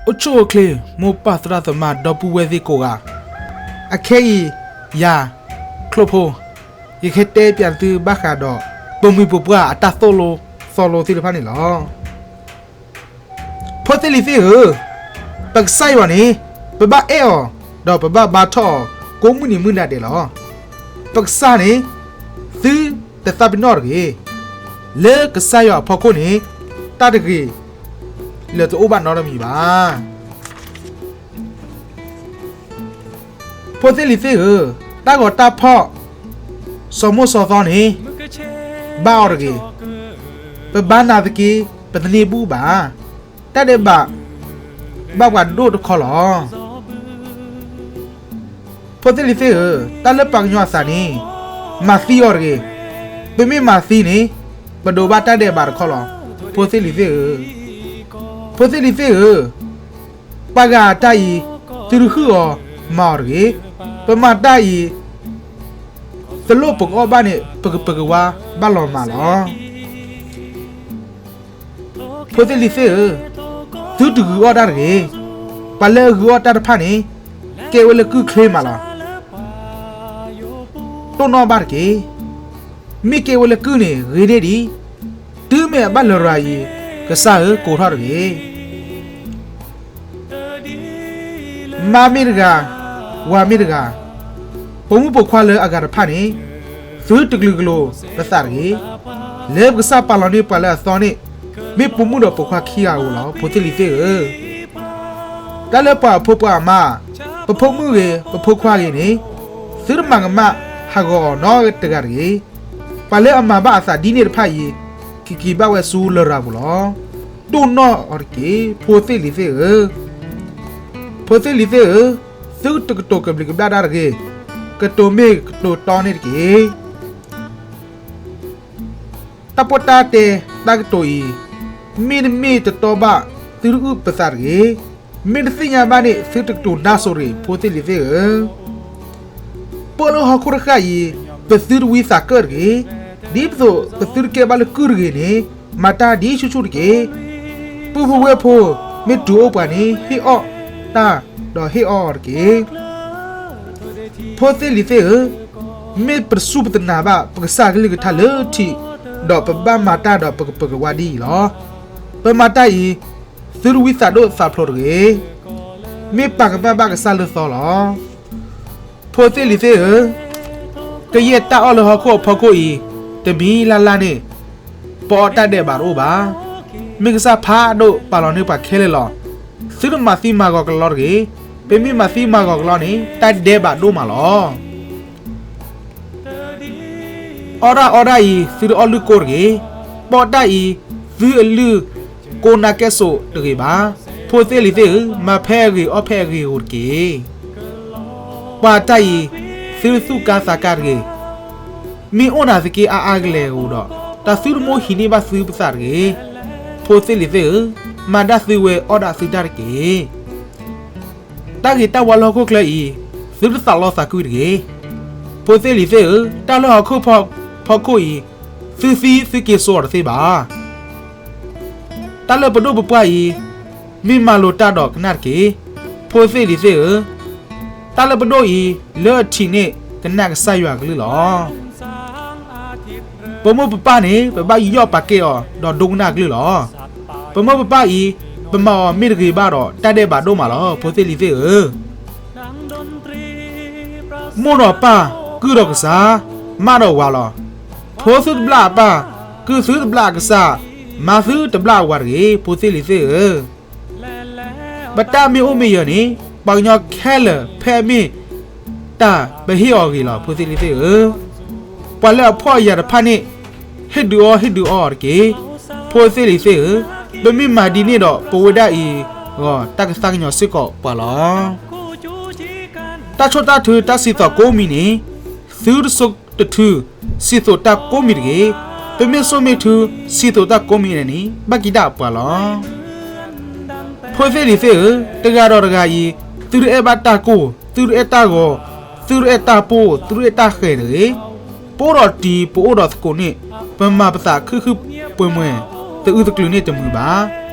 အိၣ်ဆူၣ်အိၣ်ချ့ မိၢ်ပၢ်သရၣ်သမါ ဒီပုၢ်ဝဲၢ်သ့ၣ်ကိးဂၤ, အခဲအံၤ ယၤ ချိၣ်ဖိ ယကဟဲတဲပၠးသုဘၣ်ဃးဒီး ပမှံၤပပှၢ်အတၢ်သိၣ်လိသီလိသ့ၣ်တဖၣ်န့ၣ်လီၤ. ဖိသ့ၣ်လံၤသ့ၣ်ဧၢ, ပကစၢ်ယွၤန့ၣ် ပဘၣ်အဲၣ်အီၤ ဒီးပဘၣ်ဘါထီၣ်အီၤ ကိးမုၢ်နံၤမုၢ်နၤဒဲးလီၤ. ပကစၢ်န့ၣ် သုတသးပ့ၤနီၣ်တဂ့ၤ. လၢကစၢ်ယွၤအဖီခိၣ်န့ၣ် တၢ်တဂ့ၤ လၢတအိၣ်ဘၣ်နီတမံၤဘၣ်. ဖိသ့ၣ်လံၤသ့ၣ်ဧၢ, တၢ်ဂီၤတၢ်ဖီၣ် စီၤမိၢ်စီၤသီန့ၣ် ဘၣ်အီၤတဂ့ၤ. ပဘါနၤသက့ ပတန့ၢ်ဘူၣ်ဘၣ်. တၢ်ဒဲးဘး ဘၣ်ပှၤဒိၣ်တခီလီၤ. ဖိသ့ၣ်လံၤသ့ၣ်ဧၢ, တၢ်လၢပှၤကညီအသးန့ၣ် မၤသံအီၤတဂ့ၤ. ပမ့ၢ်မၤသံန့ၣ် ပဒိးဘၣ်တၢ်ဒဲးဘးတခီလီၤ. ဖိသ့ၣ်လံၤသ့ၣ်ဧၢ, ဖိသ့ၣ်လံၤသ့ၣ်ဧၢ, ပှၤဂၤအတၢ်အံၤ သုတဟုၣ်အီၤမၤအီၤတဂ့ၤ. ပမၤတၢ်အံၤ တလိၣ်ပကအီၣ်ဘၣ်န့ၣ် ပကပကဝါဘၣ်လီၤမးလီၤ. ဖိသ့ၣ်လံၤသ့ၣ်ဧၢ, သုတဂုာ်အီၣ်တၢ်တဂ့ၤ. ပှၤလၢအဂုာ်အီၣ်တၢ်တဖၣ်န့ၣ် ကဲဝဲလၢကုၢ်ချ့မးလီၤ. တိၢ်နီၣ်ဘၣ်တက့ၢ်. မ့ၢ်ကဲဝဲလၢကုၢ်န့ၣ် ဂ့ၤန့ၢ်ဒံး, တုၤမ့ၢ်အဘၣ်လရာ်အံၤ ကစၢ်ဧၢ ကိးထီၣ်တဂ့ၤ. မါမ့ၢ်တဂၤ, ဝၤမ့ၢ်တဂၤ, ပိာ်မုၣ်ပိာ်ခွါလၢအဂၤတဖၣ်န့ၣ် သုတကလုာ်ကလိၤပသးတဂ့ၤ. လၢပကစၢ်ပာ်လီၤန့ၢ်ပှၤလၢအသီန့ၣ် မ့ၢ်ပိာ်မုၣ်ဒီးပိာ်ခွါခံဂၤဧိၤလီၤ. ဖိသ့ၣ်လံၤသ့ၣ်ဧၢ, တၢ်လၢပှၤအဖိပှၤအမါ, ပဖိမုၣ်ဂ့ၤ ပဖိခွါဂ့ၤန့ၣ် သုတမၤကမၣ်ဟးဂီၤအီၤနီတဂၤတဂ့ၤ. ပှၤလၢအမၤဘၣ်အသးဒ်န့ၣ်တဖၣ်အံၤ ကက့ၤဘၣ်ဝဲဆူလရာ်ပူၤလီၤ. တိၢ်နီၣ်အီၤတက့ၢ်. ဖိသ့ၣ်လံၤသ့ၣ်ဧၢ, ဖိသ့ၣ်လံၤသ့ၣ်ဧၢ, သုတကတိၤကဘျံးကဘျၣ်တၢ်တဂ့ၤ. ကတိၤမ့ၢ်ကတိၤတီန့ၣ်တက့ၢ်. တၢ်ပီးတၢ်တဲတၢ်ကတိၤအံၤ မ့တမ့ၢ်တတီဘၣ် သုတအုၣ်ပသးတဂ့ၤ. မ့ၢ်တသ့ၣ်ညါဘၣ်န့ၣ် သုတကတိၤနါစိၤတဂ့ၤ. ဖိသ့ၣ်လံၤသ့ၣ်ဧၢ, ပၢၢ်လၢဟီၣ်ခိၣ်တဃၣ်အံၤ ပသုတဝံသးကၢၣ်တဂ့ၤ. ဒ်သိးပသုတကဲဘၣ်လၢကုၢ်တဂ့ၤန့ၣ် မၤတၢ်ဒ်ဆူၣ်ဆူၣ်တက့ၢ်. ပုၢ်ဖိဝဲၢ်ဖိ မ့ၢ်တူၢ်အိၣ်ပှၤန့ၣ် ဟ့ၣ်အီၣ်တၢ် ဒီးဟ့ၣ်အီၣ်အီၤတက့ၢ်. ဖိသ့ၣ်လံၤသ့ၣ်ဧၢ, မ့ၢ်ပတစူၢ်ပတနာ်ဘၣ် ပကစၢ်ကလုၢ်ကထါလၢထံး, ဒီးပဘၣ်မၤတၢ်ဒီးပကပကဝါဒ်အံၤလီၤ. ပမၤတၢ်အံၤ သုတဝံသးဒိၣ်သးဖျိးတဂ့ၤ. မ့ၢ်ပာ်ကမၣ်ဘၣ်ကစၢ်လၢသီလီၤ. ဖိသ့ၣ်လံၤသ့ၣ်ဧၢ, ကယဲၢ်တၢ်အီၣ်လၢဟီၣ်ခိၣ်အဖီခိၣ်အံၤ တမံၤလၢ်လၢ်န့ၣ် ပအီၣ်တၢ်ဒဲးဘးတအိၣ်ဘၣ်. မ့ၢ်ကစၢ်ဖးဒိၣ်ပာ်လီၤန့ၢ်ပှၤခဲလၢာ်လီၤ. သုတမၤသံမၤဂီၤကလီတဂ့ၤ. ပမ့ၢ်မၤသံမၤဂီၤကလီန့ၣ် တၢ်ဒဲးဘးဒိၣ်မးလီၤ. အီၣ်တၢ်အီတၢ်အံၤ သုတအီၣ်လုၢ်ကိတဂ့ၤ. ပီၣ်တၢ်အံၤ သုအလုၢ်ကိနါကဲၣ်ဆိးတဂ့ၤဘၣ်. ဖိသ့ၣ်လံၤသ့ၣ်ဧၢ, မၤဖဲအဂ့ၤအီၣ်ဖဲအဂ့ၤဧိၤတက့ၢ်. ပှၤတၢ်အံၤ သုသူၣ်ကါသးကါတဂ့ၤ. မ့ၢ်အိၣ်နၤသက့အါအါကလဲာ်ဧိၤဒီး တၢ်သုတမိၣ်ဟံးန့ၢ်ဘၣ်သုပသးတဂ့ၤ. ဖိသ့ၣ်လံၤသ့ၣ်ဧၢ, မၤဒၣ်သုဝဲအီၣ်ဒၣ်သုတၢ်တက့ၢ်. တၢ်ဂ့ၤတၢ်ဝါလၢဟီၣ်ခိၣ်ချၢအံၤ သုတသးလီသးကွံတဂ့ၤ. ဖိသ့ၣ်လံၤသ့ၣ်ဧၢ, တၢ်လၢဟီၣ်ခိၣ်ဖီခိၣ်အံၤ သုသံသုက့ၤစိာ်အီၤတသ့ဘၣ်. တၢ်လၢပဒိၣ်ပပှၢ်အံၤ မ့ၢ်မၤလိာ်တၢ်ဒီးကနၣ်တက့ၢ်. ဖိသ့ၣ်လံၤသ့ၣ်ဧၢ, တၢ်လၢပဒိၣ်အံၤ လၢအထံးန့ၣ် ကနၣ်ကစၢ်ယွၤအကလုၢ်လီၤ. ပမိၢ်ပပၢ်န့ၣ် ပဘၣ်ယူးယီၣ်ပာ်ကဲအီၤ ဒီးဒိကနၣ်အကလုၢ်လီၤ. ပမိၢ်ပပၢ်အံၤ ပမၤအီၤမ့ၢ်တဂ့ၤဘၣ်ဒီး တၢ်ဒဲးဘးဒိၣ်မးလီၤ. ဖိသ့ၣ်လံၤသ့ၣ်ဧၢ, မိၢ်ဒီးပၢ် ကုၢ်ဒီးကစၢ်, မၢ်ဒီးဝၤလီၤ. ဖိသုတဘျၣ်အပၢ်, ကုၢ်သုတဘျၣ်အကစၢ်, မါသုတဘျၣ်အဝၤတဂ့ၤ. ဖိသ့ၣ်လံၤသ့ၣ်ဧၢ, ပတၢ်မ့ၢ်အိၣ်မ့ၢ်ယၢၤန့ၣ် ပှၤကညီခဲလၢာ်ဖဲအမ့ၢ်တၢ်ပဟ့ၣ်အီၤအဂ့ၤလီၤ. ဖိသ့ၣ်လံၤသ့ၣ်ဧၢ, ပှၤလၢအဖှီၣ်ယာ်တဖၣ်န့ၣ် ဟ့ၣ်ဒုးအီၣ်ဟ့ၣ်ဒုးအီအီၤတက့ၢ်. ဖိသ့ၣ်လံၤသ့ၣ်ဧၢ, ပမ့ၢ်မၤဒ်န့ၣ်ဒီး ပဝဲဒၣ်အံၤအဂီၢ် တၢ်ကသါကညီၤစ့ၢ်ကီးပှၤလီၤ. တၢ်ဆိၣ်တၢ်ထုတၢ်စံးသီးကိးမံၤန့ၣ် သုတဆိတထု စံးသိးတၢ်ကိးမံၤတဂ့ၤ. ပမ့ၢ်ဆိၣ်မ့ၢ်ထု စံးသိးတၢ်ကိးမံၤန့ၣ် ဘၣ်ကံဒၣ်ပှၤလီၤ. ဖိသ့ၣ်လံၤသ့ၣ်ဧၢ, တဂၤဒီးတဂၤအံၤ သုတအဲၣ်ဘၣ်တၢ်ကိၢ်, သုတအဲၣ်တၢ်ဂီၤ, သုတအဲၣ်တၢ်ပိၢ်, သုတအဲၣ်တၢ်ဃဲၤတဂ့ၤ. ပအိၣ်ဒီးတံၤ ပအိၣ်ဒီးသကိးန့ၣ် ပမၤပသးခုခုပှဲၤမှဲၤ သအုးသကျုးန့ၣ်တမုာ်ဘၣ်.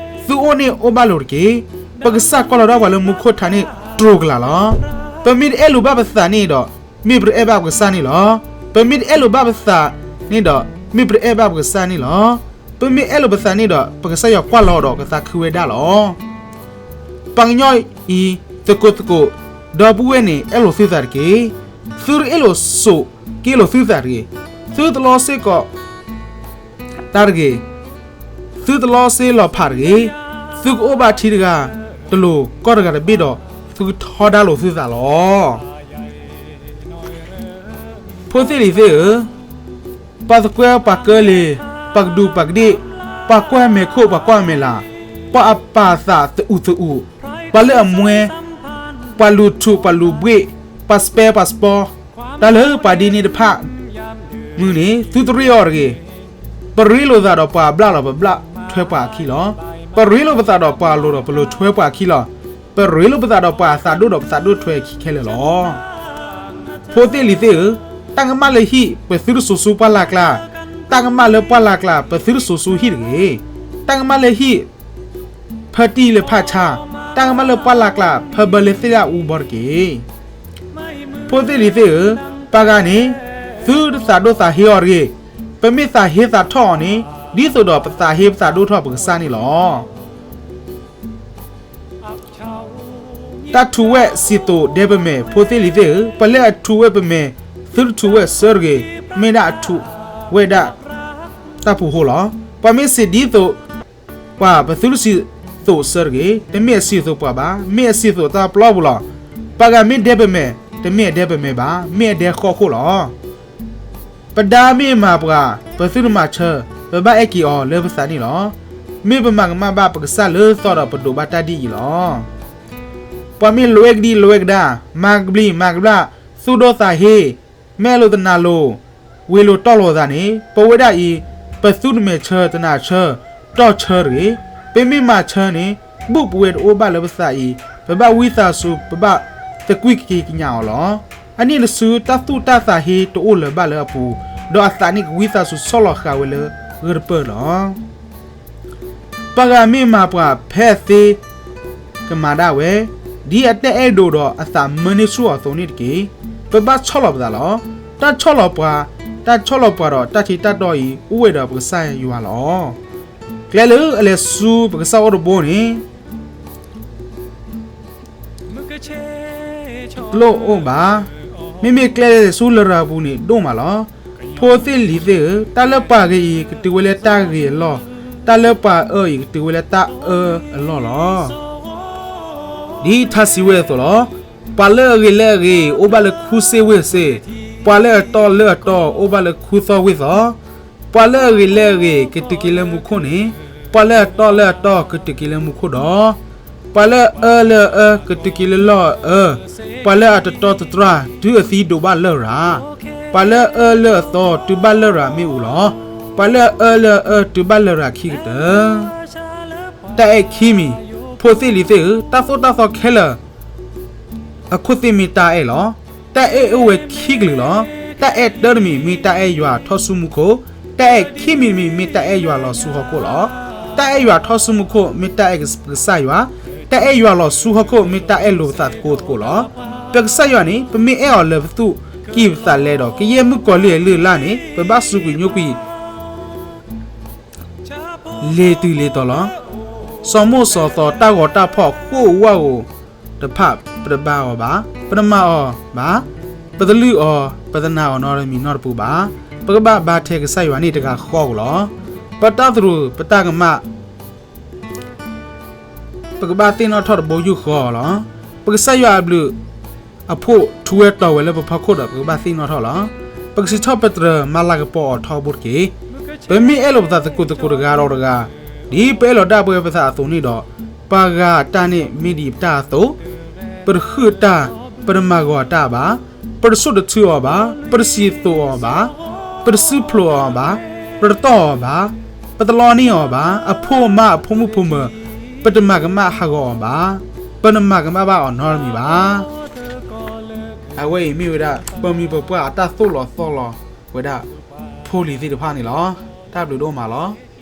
သုအိၣ်န့ၣ်အိၣ်ဘၣ်လိာ်တက့ၢ်. ပကစၢ်ကွၢ်လီၤဒၣ်ပှၤလၢမူခိၣ်ထးန့ၣ်တြိၤကလာ်လီၤ. ပမ့ၢ်တအဲၣ်လိာ်ဘၣ်ပသးန့ၣ်ဒီး, မ့ၢ်ပတအဲၣ်ဘၣ်ပကစၢ်န့ၣ်လီၤ. ပမ့ၢ်တအဲၣ်လိာ်ဘၣ်ပသးန့ၣ်ဒီး, မ့ၢ်ပတအဲၣ်ဘၣ်ပကစၢ်န့ၣ်လီၤ. ပမ့ၢ်အဲၣ်လိာ်ပသးန့ၣ်ဒီး, ပကစၢ်ယွၤကွၢ်လီၤဒီးကသးခုဝဲဒၣ်လီၤ. ပှၤကညီအံၤသကိးသကိး, ဒီပုၢ်ဝဲၢ်န့ၣ် အဲၣ်လိာ်သုသးတက့ၢ်. သုတအဲၣ်လိာ်စိး, ကအဲၣ်လိာ်သုသးတဂ့ၤ. သုတလီၤစ့ၢ်ကီးတၢ်တဂ့ၤ. သုတလီၤစ့လီၤဖးတဂ့ၤ. သုကအိၣ်ဘၣ်ထံတဂၤတလိၤ, ကီၢ်တဂၤတဘ့ၣ်ဒီး, သုကထီဒါလိာ်သုသးလီၤ. ဖိသ့ၣ်လံၤသ့ၣ်ဧၢ, ပှၤသကွဲပှၤကၢလ့ၤ, ပှၤကဒူးပှၤကဒ့ၣ်, ပှၤကွၢ်မဲာ်ခိၣ်ပှၤကွၢ်မဲာ်လၤ, ပှၤအပာ်သးသအူးသအူး, ပှၤလၢအမွဲ, ပှၤလူၤထူးပှၤလူၤဘှ့ၣ်, ပှၤစပဲပှၤစပီ, တၢ်လၢပှၤဒ်န့ၣ်တဖၣ်မုၢ်န့ၣ် သုတရ့အီၤတဂ့ၤ. ပရ့လိာ်သးဒီးပှၤအဘျၣ်ဒီးပဘျၣ်ထွဲပှၤအခံလီၤ. ပရ့လိာ်ပသးဒီးပှၤလိၤဒီးပလိၤထွဲပှၤအခံလီၤ. ပရ့လိာ်ပသးဒီးပှၤအသးဒိၣ်ဒီးပသးဒိၣ်ထွဲအခံခဲလၢာ်လီၤ. ဖိသ့ၣ်လံၤသ့ၣ်ဧၢ, တၢ်ကမၣ်လၢဟံၣ်ပသုတစိၤဆူပှၢ်လၢ်ကျါ, တၢ်ကမၣ်လၢပှၢ်လၢ်ကျါ ပသုတစိၤဆူဟံၣ်တဂ့ၤ. တၢ်ကမၣ်လၢဟံၣ် ဖၢတံၢ်လၢဖးဆါ, တၢ်ကမၣ်လၢပှၢ်လၢ်ကျါ ဖၢဘၢလၢသ့ၣ်လၢအအူဘီတက့ၢ်. ဖိသ့ၣ်လံၤသ့ၣ်ဧၢ, ပှၤဂၤန့ၣ် သုတသးဒိၣ်သးဟ့အီၤတဂ့ၤ. ပမ့ၢ်သးဟ့သးထီၣ်အီၤန့ၣ် ဒ်သိးဒီးပသးဟ့ပသးဒိၣ်ထီၣ်ပကစၢ်န့ၣ်လီၤ. တၢ်ထူးဝဲၢ်စံၣ်သိးဒဲးပမဲာ်, ဖိသ့ၣ်လံၤသ့ၣ်ဧၢ, ပှၤလၢအထူးဝဲၢ်ပမဲာ် သုတထူးဝဲၢ်ဆၢတဂ့ၤ, မ့ၢ်ဒၣ်အထူးဝဲဒၣ်တၢ်ပူၤဃိလီၤ. ပှၤမ့ၢ်စံးဒ်သိးပှၤ ပသုတစံၣ်သိးဆၢတဂ့ၤ, တမ့ၢ်အစံၣ်သိးပှၤဘၣ်, မ့ၢ်အစံၣ်သိးတၢ်ပျီပူၤလီၤ. ပှၤဂၤမ့ၢ်ဒဲးပမဲာ်, တမ့ၢ်အဒဲးပမဲာ်ဘၣ်, မ့ၢ်အဒဲးဃီခိၣ်လီၤ. ပဒါမ့ၢ်မၤပှၤ ပသုတမၤဆၢ, ပဘၣ်အဲၣ်က့ၤအီၤလၢပသးန့ၣ်လီၤ. မ့ၢ်ပမၤကမၣ်ဘၣ်ပကစၢ်လၢသီဒီးပဒိးဘၣ်တၢ်ဒ်အံၤလီၤ. ပှၤမ့ၢ်လွဲကဒံလွဲကဒါ, မၤကဘျံးမၤကဘျၣ်, သူၣ်ဒိၣ်သးဟ့, မဲာ်လိာ်တနၤလိၤ, ဝ့ၤလိာ်တီၢ်လိာ်သးန့ၣ်, ပဝဲဒၣ်အံၤ ပသုတမဲာ်ဆၢတနၤဆၢ တီၢ်ဆၢတဂ့ၤ. ပမ့ၢ်မၤဆၢန့ၣ် ဘူၣ်ပဝဲတအိၣ်ဘၣ်လၢပသးအံၤ, ပဘၣ်ဝံသးစူၤ ပဘၣ်သကွံၢ်က့ၤကညးအီၤလီၤ. အန့ၣ်တစု တၢ်သူၣ်တၢ်သးဟ့တအိၣ်လၢၤဘၣ်လၢအပူၤ, ဒီးအသးန့ၣ်ကဝံသးစူၤဆီၣ်လီၤဃာ်ဝဲလၢဂၢၢ်တပၢၢ်လီၤ. ပှၤဂၤမ့ၢ်မၤပှၤဖဲအသ့ကမၤဒၣ်ဝဲ, ဒ်အတၢ်အဲၣ်ဒိးဒီးအသးမၢန့ၢ်ဆူၣ်အီၤအသိးန့ၣ်တက့ၢ်. ပဘၣ်ဆီၣ်လီၤပသးလီၤ. တၢ်ဆီၣ်လီၤပှၤ, တၢ်ဆီၣ်လီၤပှၤဒီးတၢ်ထံတၢ်တီအံၤ အိၣ်ဝဲဒီးပကစၢ်ယွၤလီၤ. ကျဲလၢအလဲၤဆူပကစၢ်အိၣ်တဘိန့ၣ် တလိၣ်အိၣ်ဘၣ်. မ့မ့ၢ်ကျဲလၢလဲၤဆူလရာ်ပူၤန့ၣ်ဒိၣ်မးလီၤ. ဖိသ့ၣ်လံၤသ့ၣ်ဧၢ, တၢ်လၢပှၤဂ့ၤအံၤ ကတုၤဝဲလၢတၢ်ဂ့ၤအလီၢ်, တၢ်လၢပှၤအၢအံၤ ကတုၤဝဲလၢတၢ်အၢအလီၢ်လီၤ. ဒ်ထါစံးဝဲအသိးလီၤ. ပှၤလၢအဂ့ၤလၢအဂ့ၤ အိၣ်ဘၣ်လၢခူစ့ဝ့ၢ်စ့, ပှၤလၢအတီလၢအတီ အိၣ်ဘၣ်လၢခူသီဝ့ၢ်သီ. ပှၤလၢအဂ့ၤလၢအဂ့ၤ ကတုၤက့ၤလၢမူခိၣ်န့ၣ်, ပှၤလၢအတီလၢအတီ ကတုၤက့ၤလၢမူခိၣ်ဒီး, ပှၤလၢအအၢလၢအအၢ ကတုၤက့ၤလၢလီၢ်အအၢ, ပှၤလၢအတတီတတြၢ် တုၤအသံဒိးဘၣ်လရာ်, ပှၤလၢအအၢလၢအသီ တုၤဘၣ်လရာ်မ့ၣ်အူလီၤ. ပှၤလၢအအၢလၢအအၢ တုၤဘၣ်လရာ်ခံကတၢၢ်. တၢ်အဲၣ်ခံမံၤ, ဖိသ့ၣ်လံၤသ့ၣ်ဧၢ, တၢ်သိၣ်တၢ်သီခဲလၢာ် အခိၣ်သ့ၣ်မ့ၢ်တၢ်အဲၣ်လီၤ. တၢ်အဲၣ်အိၣ်ဝဲခံကလုာ်လီၤ. တၢ်အဲၣ်တၢတမံၤ မ့ၢ်တၢ်အဲၣ်ယွၤထီၣ်ဆူမူခိၣ်, တၢ်အဲၣ်ခံမံၤတမံၤ မ့ၢ်တၢ်အဲၣ်ယွၤလီၤဆူဟီၣ်ခိၣ်လီၤ. တၢ်အဲၣ်ယွၤထီၣ်ဆူမူခိၣ် မ့ၢ်တၢ်အဲၣ်ပကစၢ်ယွၤ, တၢ်အဲၣ်ယွၤလီၤဆူဟီၣ်ခိၣ် မ့ၢ်တၢ်အဲၣ်လိာ်ပသးသကိးသကိးလီၤ. ပကစၢ်ယွၤန့ၣ် ပမ့ၢ်အဲၣ်အီၤလၢပသူၣ်ကံၢ်ပသးလဲဒီး ကယဲၢ်မုၣ်ကီၤလံၢ်အလုၢ်အလၢ်န့ၣ် ပဘၣ်စူးကွံာ်ညိကွံာ် လ့ၤတုၤလ့ၤတီၤလီၤ. စီၤမိၣ်စီၤသီတၢ်ဂီၤတၢ်ဖီၣ်ဃိၣ်ဝၣ်ဧိၤတဖၣ် ပတဘါအီၤဘၣ်, ပတမၤအီၤဘၣ်, ပတလုၢ်အီၤ, ပတနာ်အီၤနီတမံၤနီတပူၤဘၣ်. ပကဘၣ်ဘါထဲကစၢ်ယွၤန့ၣ်တဂၤဃီဧိၤလီၤ. ပတၢ်သရူးပတၢ်ကမၣ် ပကဘၣ်သ့ၣ်နီၣ်ထီၣ်တဘိယူၢ်ဃီလီၤ. ပကစၢ်ယွၤအဘျုးအဖှိၣ်ထူဝဲတီၤဝဲလၢပဖီခိၣ်ဒီး ပကဘၣ်သ့ၣ်နီၣ်ထီၣ်လီၤ. ပကစံးထီၣ်ပတြၢၤမၤလၤကပီၤအီၤထီဘိတက့ၢ်. ပမ့ၢ်အဲၣ်လိာ်ပသးသကိးသကိးတဂၤဒီးတဂၤ, ဒ်ပအဲၣ်လိာ်ဒၣ်ပဝဲပသးအသိးန့ၣ်ဒီး, ပှၤဂၤအတၢ်န့ၣ်မ့ၢ်ဒ်ပတၢ်အသိး, ပတဟုၣ်တၢ်, ပတမၤဂီၤအတၢ်ဘၣ်, ပတဆိၣ်တထုအီၤဘၣ်, ပတစံးသိးအီၤဘၣ်, ပတစုဖျိးအီၤဘၣ်, ပတတီၢ်အီၤဘၣ်, ပတလီန့ၢ်အီၤဘၣ်, အဖိအမါအဖိမုၣ်ဖိမၢၤ, ပတမၤကမၣ်ဟးဂီၤအီၤဘၣ်, ပတမၤကမၣ်ဘၣ်အီၤနီတမံၤဘၣ်. အဝဲအံၤမ့ၢ်ဝဲဒၣ် ပမိၢ်ပပၢ်အတၢ်သိၣ်လီၤသီလီၤဝဲဒၣ် ဖိလံၤသ့ၣ်တဖၣ်န့ၣ်လီၤ. တၢ်ဘျုးဒိၣ်မးလီၤ.